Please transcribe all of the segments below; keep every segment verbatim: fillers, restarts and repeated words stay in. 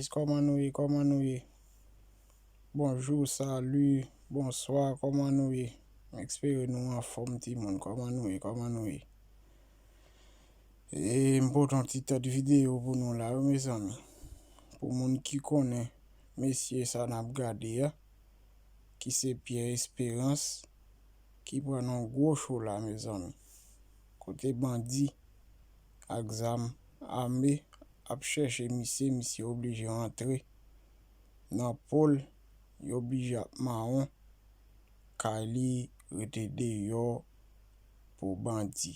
Kòman nou ye? Kòman nou ye? Bonjou, sali, bonswa, kòman nou ye? M espere nou anfòm, timoun. Kòman nou ye? Kòman nou ye? E m pote yon ti tèt videyo pou nou la, wi, mezanmi. Pou moun ki konnen mesye sa n ap gade a, ki se Pierre Espérance, ki pran nan gwo cho la, mezanmi. Kote bandi ak zam ame ap chèche misye, misye oblije rantre nan po l, yo oblije ap mawon, kay li rete deyò pou bandi.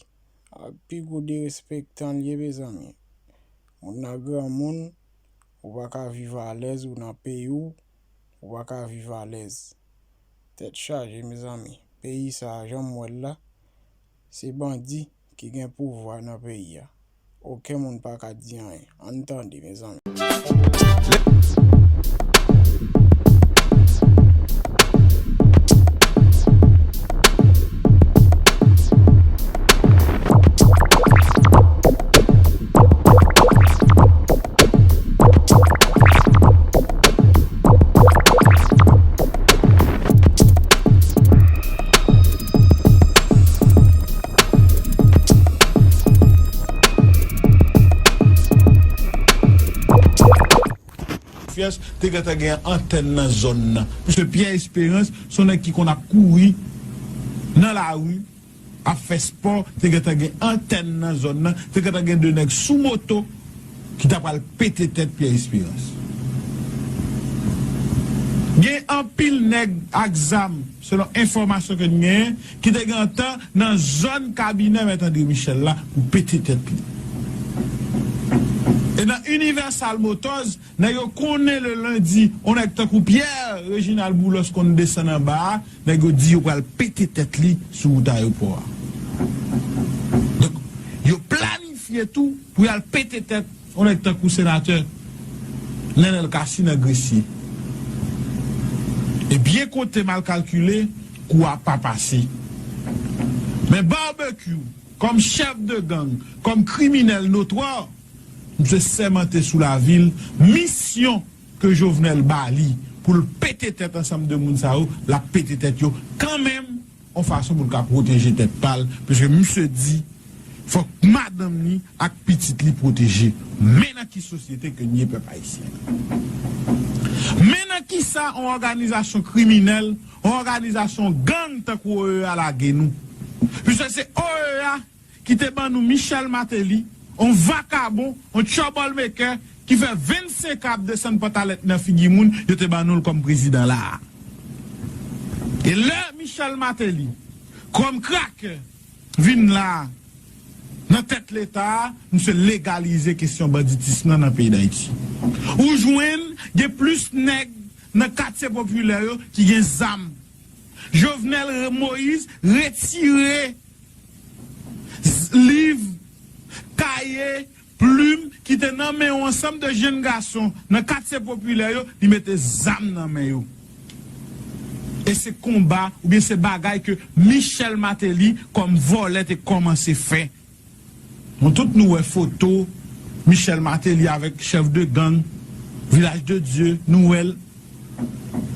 A, pi gwo derespektan l ye, mezanmi. Moun nan granmoun, ou pa ka viv alèz, ou nan peyi w, ou pa ka viv alèz. Tèt chaje, mezanmi. Peyi sa a, jan m wè l la, se bandi ki gen pouvwa nan peyi a. Okenn moun pa ka di anyen. Ann tande, mezanmi. Fyès te gentan gen antèn nan zòn nan. Piske Pierre Espérance se yon nèg ki konn ap kouri nan lari, ap fè spò, te gentan gen antèn nan zòn nan, te gentan gen de nèg sou moto ki ta pral pete tèt Pierre Espérance. Gen anpil nèg ak zam, selon enfòmasyon ke n genyen, ki te gentan nan zòn kabinè Mèt André Michel la pou pete tèt li. E nan Universal Motors, nèg yo konnen le lendi, yon nèg tankou Pierre Reginald Boulos konn desann anba a, nèg yo di yo pral pete tèt li sou wout ayewopò a. Donk, yo planifye tou pou y al pete tèt yon nèg tankou senatè Nenel Cassy nan Gresye. E byen konte, mal kalkile, kou a pa pase. Men Barbecue, kòm chèf de gang, kòm kriminèl notwa, misye sèmante sou lavi l, misyon ke Jovenel ba li pou l pete tèt ansanm de moun sa yo, l ap pete tèt yo kanmenm, yon fason pou l ka pwoteje tèt pa l, piske misye di, fòk madanm li ak pitit li pwoteje. Men nan ki sosyete ke n ye, pèp ayisyen. Men nan ki sa yon òganizasyon kriminèl, yon òganizasyon gang tankou O E A lage nou. Piske se O E A ki te ban nou Michel Martelly, yon vakabon, yon troublemaker, ki fè vennsenk an ap desann pantalèt nan figi moun, yo te ban nou l kòm prezidan la a. E lè Michel Martelly, kòm krakè, vin la a, nan tèt Leta a, misye legalize kesyon banditis nan nan peyi Dayiti. Ou jwenn gen plis nèg nan katye popilè yo ki gen zam. Jovenel Moïse retire z-, liv, kaye, plim ki te nan men yon ansanm de jenn gason nan katye popilè yo, li mete zam nan men yo. E se konba, oubyen se bagay ke Michel Martelly, kòm vòlè, te kòmanse fè. Nou tout nou wè foto Michel Martelly avèk chèf de gang, Vilaj de Dye, nou wè l.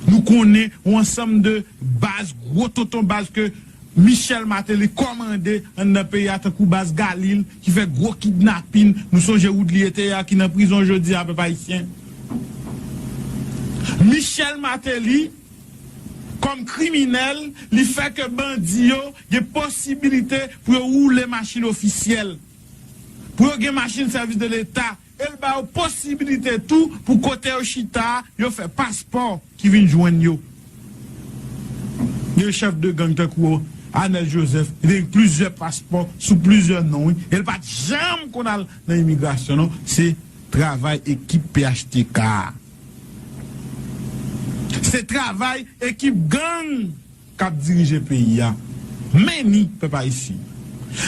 Nou konnen yon ansanm de baz, gwo tonton baz ke Michel Martelly kòmande anndan peyi a, tankou baz Galil, ki fè gwo kidnapin. Nou sonje Woodly Ethéa ki nan prizon jodi a, pèp ayisyen. Michel Martelly, kòm kriminèl, li fè ke bandi yo gen posibilite pou yo woule machin ofisyèl, pou yo gen machin sèvis de Leta, e l ba yo posibilite tou pou kote yo chita a, yo fè paspò ki vin jwenn yo. Gen chèf de gang tankou Anel Joseph, li te gen plizyè paspò sou plizyè non, wi. E l pa t janm konn al nan imigrasyon, non. Se travay ekip P H T K a. Se travay ekip gang k ap dirije peyi a. Men ni, pèp ayisyen.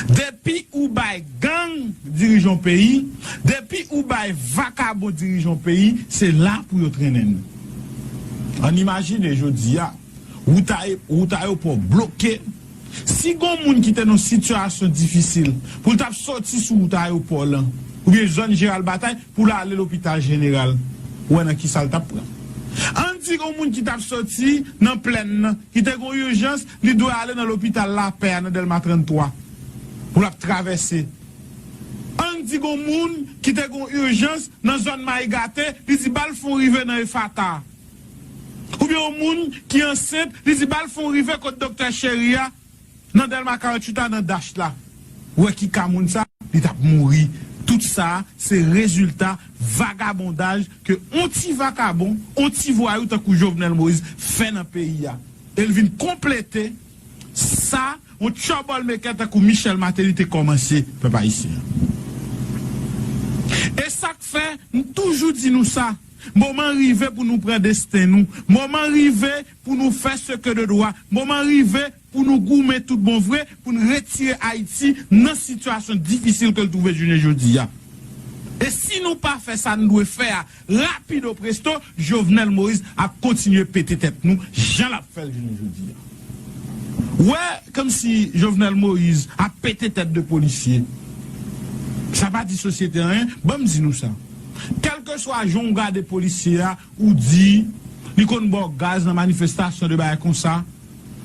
Depi ou bay gang dirije yon peyi, depi ou bay vakabon dirije yon peyi, se la pou yo trennen nou. Ann imajine jodi a, wout a, wout ayewopò bloke. Si gon moun ki te nan yon sitiyasyon difisil, pou l t ap soti sou wout ayewopò lan, oubyen zòn Jeral Batay, pou l ale lopital jeneral. wè nan kisa l t ap pran. Ann di gen yon moun ki t ap soti nan plèn nan, ki te gen yon ijans, li dwe ale nan lopital Lapè a nan Dèlma trannntwa pou l ap travèse. Ann di gen yon moun ki te gen yon ijans nan zòn Mayi Gate, li di ba l fè yon rive nan Efata. Oubyen yon moun ki ansent, li di ba l fè yon rive kot doktè Cheri a, nan Dèlma karanntuit a, nan dach la. Ou wè ki ka moun sa, li t ap mouri. Tout sa, se rezilta vagabondaj ke on ti vakabon, on ti vwayou tankou Jovenel Moïse fè nan peyi a. E l vin konplete sa, on troublemaker tankou Michel Martelly te kòmanse, pèp ayisyen. E sa k fè, m toujou di nou sa, moman rive pou nou pran desten nou. Moman rive pou nou fè ce que de droit. Moman rive pou nou goumen tout bon vre, pou n retire Ayiti nan sitiyasyon difisil ke l twouve jounen jodi a. E si nou pa fè sa n dwe fè a rapido presto, Jovenel Moïse ap kontinye pete tèt nou, jan l ap fè l jounen jodi a. Ou wè, kòmsi Jovenel Moïse ap pete tèt de polisye. Sa pa di sosyete anyen, ban m di nou sa. Kèlkeswa jan w gade polisye a, ou di, li konn ba w gaz nan manifestasyon de bagay konsa,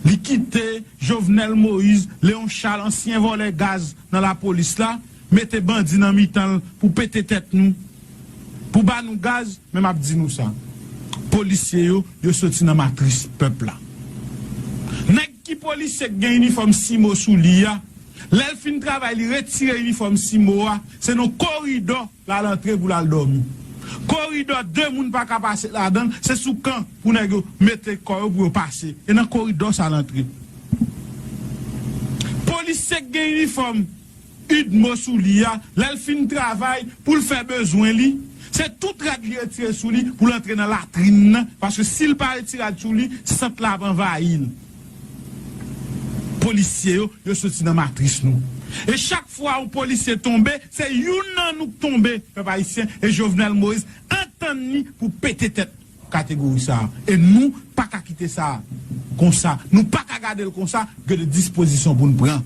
li kite Jovenel Moïse, Léon Charles, ansyen vòlè gaz nan lapolis la, mete bandi nan mitan l pou pete tèt nou, pou ba nou gaz, men m ap di nou sa. Polisye yo, yo soti nan matris pèp la. Nèg ki polisye k gen inifòm simo sou li a, lè l fin travay, li retire inifòm simo a, se nan koridò l al antre pou l al dòmi. Koridò de moun pa ka pase ladan l, se sou kan pou nèg yo mete kò yo pou yo pase. E nan koridò sa l antre. Polisye k gen inifòm idmo sou li a, lè l fin travay pou l fè bezwen li, se tout rad li retire sou li pou l antre nan latrin nan, paske si l pa retire rad sou li, sant la ap anvayi l. Polisye yo, yo soti nan matris nou. E chak fwa yon polisye tonbe, se youn nan nou k tonbe, pèp ayisyen, e Jovenel Moïse antann li pou pete tèt kategori sa a. E nou pa ka kite sa konsa. Nou pa ka gade l konsa, gen de dispozisyon pou n pran.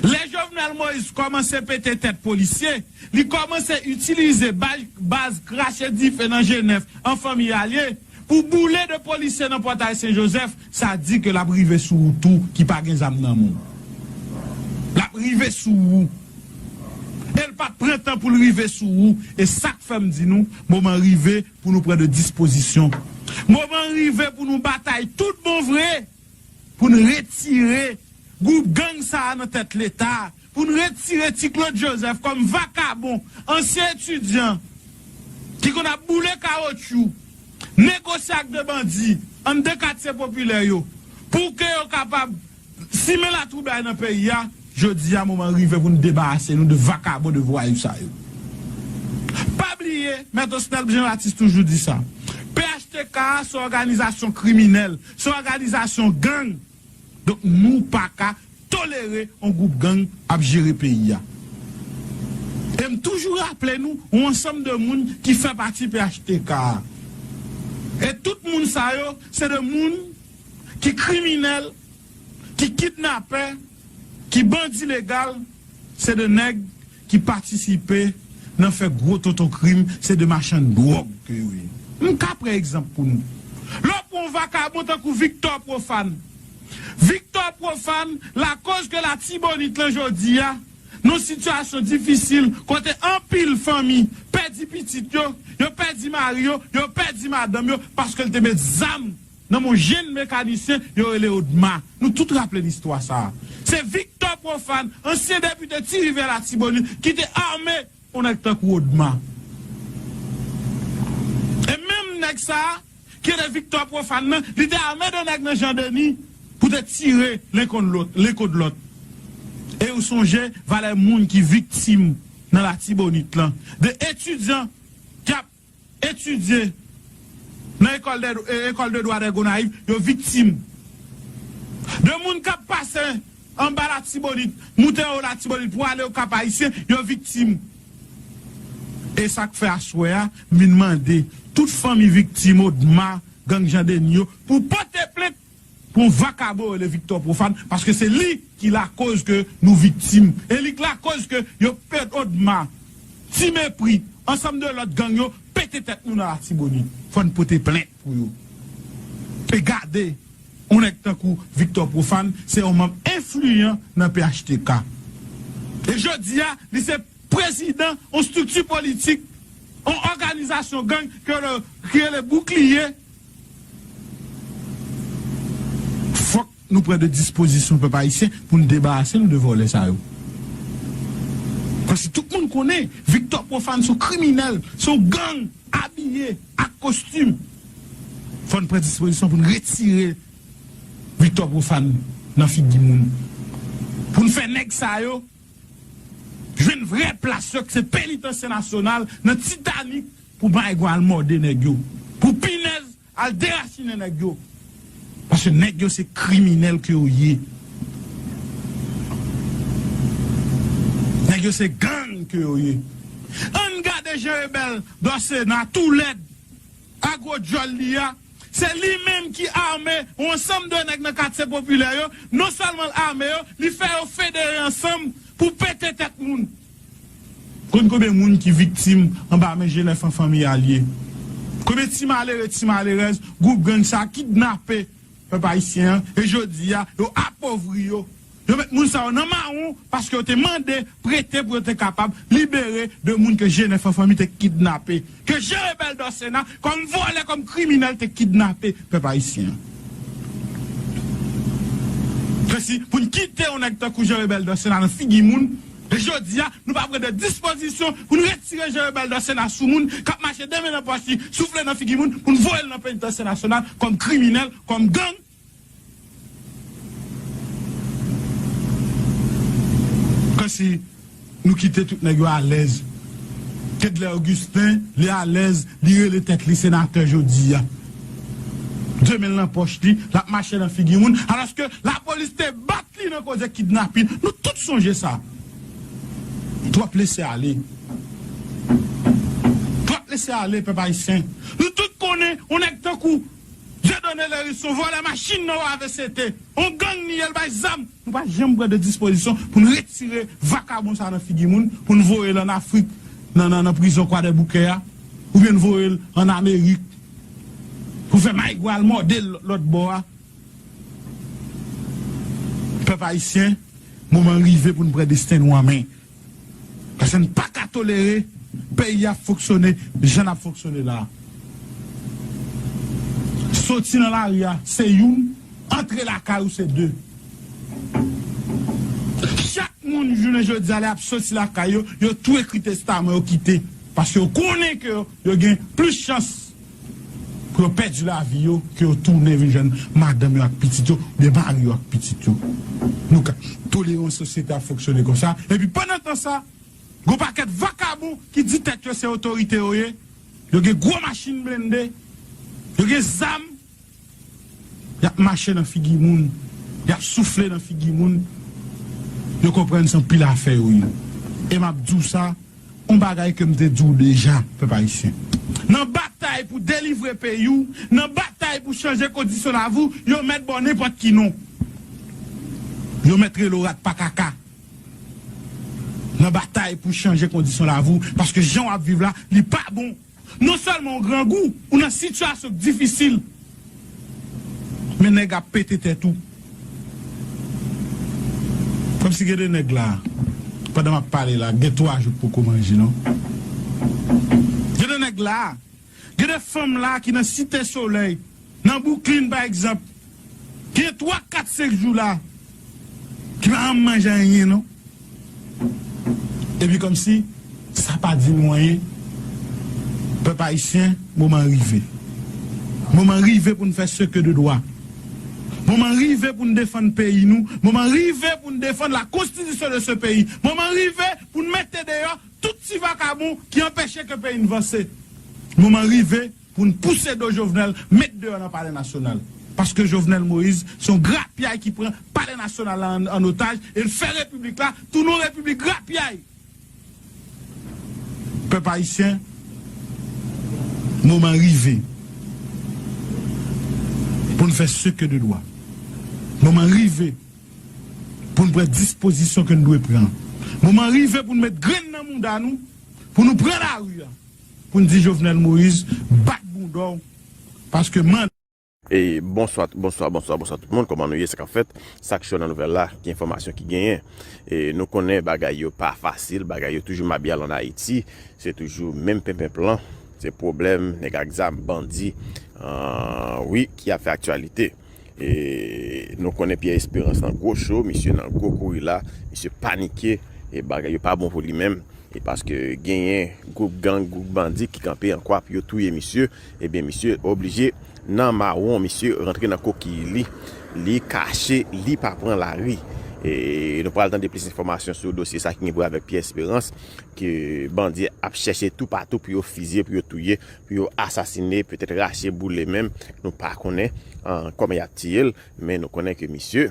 Lè Jovenel Moïse kòmanse pete tèt polisye, li kòmanse itilize baz, baz krache dife nan Jenèf an fanmi alye pou boule de polisye nan Pòtay Sen Jozèf, sa di ke l ap rive sou ou tou ki pa gen zam nan men w. L ap rive sou ou. E l p ap pran tan pou l rive sou ou. E sa k fè m di nou, moman rive pou nou pran de dispozisyon. Moman rive pou nou batay tout bon vre, pou n retire gwoup gang sa a nan tèt Leta, pou n retire Ti Claude Joseph kòm vakabon, ansyen etidyan, ki konn ap boule kawotchou, negosye ak de bandi anndan katye popilè yo, pou ke yo kapab simen latwoublay nan peyi a. Jodi a, moman rive pou n debarase nou de vakabon, de vwayou sa yo. Pa bliye, Mèt Osnel Jean Baptiste toujou di sa, P H T K a se yon òganizasyon kriminèl, se yon òganizasyon gang. Donk, nou pa ka tolere yon gwoup gang ap jere peyi a. E m toujou raple nou, yon ansanm de moun ki fè pati P H T K a. E tout moun sa yo, se de moun ki kriminèl, ki kidnapè, ki bandi legal, se de nèg ki patisipe nan fè gwo tonton krim, se de machann dwòg ke yo ye. M ka pran egzanp pou nou. Lè w pran yon vakabon tankou Victor Prophane, Victor Prophane, lakoz ke Latibonit lan jodi a, nan sitiyasyon difisil, kote anpil fanmi pèdi pitit yo, yo pèdi mari yo, yo pèdi madanm yo, paske l te met zam nan men yon jenn mekanisyen, yo rele Odma. Nou tout raple listwa sa a. Se Victor Prophane, ansyen depite Ti Rivyè Latibonit, ki te ame yon nèg tankou Odma. E menm nèg sa a, ki rele Victor Prophane nan, li te ame de nèg nan Jan Deni pou te tire len konn lòt, len kont lòt. E ou sonje valè moun ki viktim nan Latibonit lan. De etidyan k ap etidye nan ekòl de, e, ekòl de dwa de Gonayiv, yo viktim. De moun k ap pase anba Latibonit, moute anwo Latibonit pou ale Okap Ayisyen, yo viktim. E sa k fè aswè a, m vin mande tout fanmi viktim Odma, gang Jan Deni yo, pou pote plent pou yon vakabon rele Victor Prophane, paske se li ki lakoz ke nou viktim. E li k lakoz ke yo pèdi Odma, Ti Mepri, ansanm de lòt gang yo, P pete tèt nou nan Latibonit. Fò n pote plent pou yo. E gade, yon nèg tankou Victor Prophane, se yon manm enfliyan nan P H T K. E jodi a, li se prezidan yon estrikti politik, yon òganizasyon gang ke le, ki rele Boukliye. Fòk nou pran de dispozisyon, pèp ayisyen, pou n debarase nou de vòlè sa yo. Paske tout moun konnen Victor Prophane se yon kriminèl, se yon gang abiye ak kostim. Fò n pran dispozisyon pou n retire Victor Prophane nan figi moun. Pou n fè nèg sa yo jwenn vrè plas yo, ki se penitansye nasyonal nan Titanik, pou Maigwa al mòde nèg yo, pou pinèz al derasinen nèg yo. Paske nèg yo se kriminèl ke yo ye. Nèg yo se gang ke yo ye. Ann gade Jean Rebel Dorcénat tou lèd a gwo djòl li a. Se li menm ki ame yon ansanm de nèg nan katye popilè yo. Non sèlman l ame yo, li fè yo federe ansanm pou pete tèt moun. Konn konbyen moun ki viktim anba men Jenèf an fanmi alye? Konbyen ti malere, ti malerèz gwoup gang sa kidnape, pèp ayisyen an, e jodi a, yo apovri yo. Yo met moun sa yo nan mawon paske yo te mande prete pou yo te kapab libere de moun ke Jenèf an fanmi te kidnape. Ke Jean Rebel Dorcénat, kòm vòlè, kòm kriminèl, te kidnape pèp ayisyen an. Ke si, pou n kite yon nèg tankou Jean Rebel Dorcénat nan figi moun, e jodi a, nou pa pran de dispozisyon pou n retire Jean Rebel Dorcénat sou moun k ap mache de men nan pòch li, soufle nan figi moun, pou n voye l nan penitansye nasyonal kòm kriminèl, kòm gang. Kòmsi nou kite tout nèg yo alèz. Kedlè Augustin, li alèz, li rele tèt li senatè jodi a. De men l nan pòch li, l ap mache nan figi moun, alòske lapolis te bat li nan koze kidnapin. Nou tout sonje sa. Twòp lese ale. Twòp lese ale, pèp ayisyen. Nou tout konnen yon nèg tankou Dieudonné Léry se yon vòlè machin nan A V C T. Yon gang li ye, l bay zam. Nou pa janm pran de dispozisyon pou n retire vakabon sa nan figi moun, pou n voye l ann Afrik, nan, nan, nan prizon Kwadèboukè a, oubyen n voye l ann Amerik, pou fè Maigwa al mòde l lòt bò a. Pèp ayisyen, moman rive pou n pran desten nou an men. Paske n pa ka tolere peyi a fonksyone jan n ap fonksyone la a. Soti nan lari a, se youn, antre lakay ou, se de. Chak moun, jounen jodi a, lè y ap soti lakay yo, yo tou ekri testaman, yo kite. Paske yo konnen ke yo, yo gen plis chans pou yo pèdi lavi yo, ke yo tounen vin jwenn madanm yo ak pitit yo, oubyen mari yo ak pitit yo. Nou ka tolere yon sosyete ap fonksyone konsa. Epi pandan tan sa, gon pakèt vakabon ki di tèt yo se otorite yo ye, yo gen gwo machin blende, yo gen zam, y ap mache nan figi moun, y ap soufle nan figi moun, yo konprann se anpil afè yo ye. E m ap di w sa, yon bagay ke m te di w deja, pèp ayisyen. Nan batay pou delivre peyi w, nan batay pou chanje kondisyon lavi w, yo mèt ba w nenpòt ki non. Yo mèt rele w rat pa kaka. Nan batay pou chanje kondisyon lavi w, paske jan w ap viv la, li pa bon. Non sèlman w grangou, ou nan sitiyasyon k difisil, men nèg ap pete tèt ou. Kòmsi gen de nèg la, pandan m ap pale la, gen twa jou k poko manje, non? Gen de nèg la, gen de fanm la ki nan Site Solèy, nan Bouklin, pa egzanp, gen twa, kat, senk jou la, ki pa janm manje anyen, non. Epi kòmsi sa pa di nou anyen. Pèp ayisyen, moman rive. Moman rive pou n fè ce que de droit. Moman rive pou n defann peyi nou. Moman rive pou n defann la constitution de ce pays. Moman rive pou n mete deyò tout ti vakabon ki anpeche ke peyi n vanse. Moman rive pou n pouse do Jovenel, met deyò nan Palè Nasyonal. Paske Jovenel Moïse se yon grapyay ki pran Palè Nasyonal la an, an otaj, e l fè repiblik la tounen yon repiblik grapyay. Pèp ayisyen, moman rive pou n fè ce que de droit. Moman rive pou n pran dispozisyon ke n dwe pran. Moman rive pou n met grenn nan mouda nou, pou nou pran lari a. Pou n di Jovenel Moïse, bat bounda w, paske manda. E bonswa, bonswa, bonswa, bonswa tout moun. Kòman nou ye? Sa k ap fèt? Sa k cho nan nouvèl la? Ki enfòmasyon ki genyen? E nou konnen bagay yo pa fasil, bagay yo toujou mabyal ann Ayiti. Se toujou menm penpenp lan. Se pwoblèm nèg ak zam, bandi, wi, ki ap fè aktyalite. E nou konnen Pierre Espérance nan gwo cho, misye nan gwo kouri la, misye panike, e bagay yo pa bon pou li menm. E paske genyen gwoup gang, gwoup bandi ki kanpe an kwa pou yo touye misye, ebyen misye oblije nan mawon, misye rantre nan kokiy li, li kache, li pa pran lari. E nou pral tande plis enfòmasyon sou dosye sa ki gen pou wè avèk Pierre Espérance, ke bandi ap chèche toupatou pou yo fizye, pou yo touye, pou yo asasine, petèt rache, boule menm, nou pa konnen, kòman y ap tiye l, men nou konnen ke misye,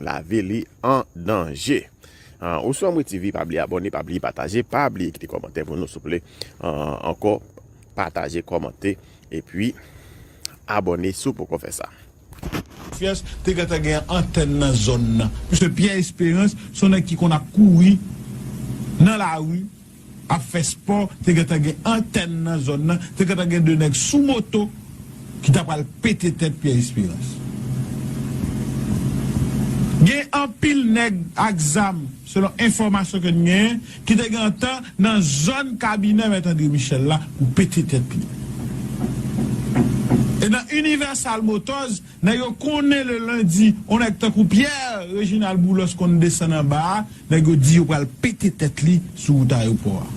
lavi li an danje. Ou sou Amway TV, pa bliye abòne, pa bliye pataje, pa bliye kite kòmantè pou nou souple. Ankò, pataje, kòmante, epi abòne si w poko fè sa. Fyès te gentan gen antèn nan zòn nan. Misye Pierre Espérance se yon nèg ki konn ap kouri nan lari, ap fè spò, te gentan gen antèn nan zòn nan, te gentan gen de nèg sou moto ki ta pral pete tèt Pierre Espérance. Gen anpil nèg ak zam, selon enfòmasyon ke n genyen, ki te gen antan nan zòn kabinè Mèt André Michel la pou pete tèt li. E nan Universal Motors, nèg yo konnen le lendi, yon nèg tankou Pierre Reginald Boulos konn desann anba a, nèg yo di yo pral pete tèt li sou wout ayewopò a.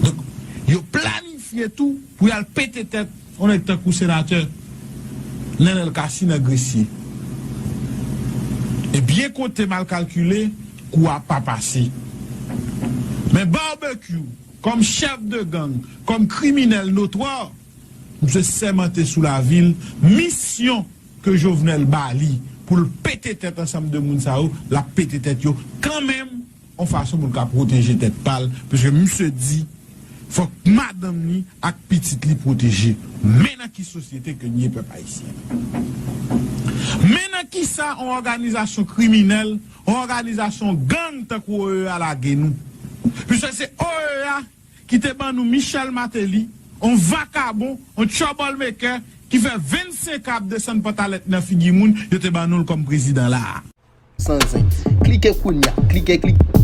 Donk, yo planifye tou pou y al pete tèt yon nèg tankou senatè Nenel Cassy nan Gresye. E byen konte mal kalkile, kou a pa pase. Men Barbecue, kòm chèf de gang, kòm kriminèl notwa, misye sèmante sou lavi l, misyon ke Jovenel ba li pou l pete tèt ansanm de moun sa yo, l ap pete tèt yo kanmenm, yon fason pou l ka pwoteje tèt pa l, piske misye di fòk madanm li ak pitit li pwoteje. Men nan ki sosyete ke n ye, pèp ayisyen. Men nan ki sa yon òganizasyon kriminèl, yon òganizasyon gang tankou O E A lage nou. Piske se O E A ki te ban nou Michel Martelly, yon vakabon, yon troublemaker, ki fè vennsenk an ap desann pantalèt nan figi moun, yo te ban nou l kòm prezidan la a. San zen. Klike kounya, klike, klike.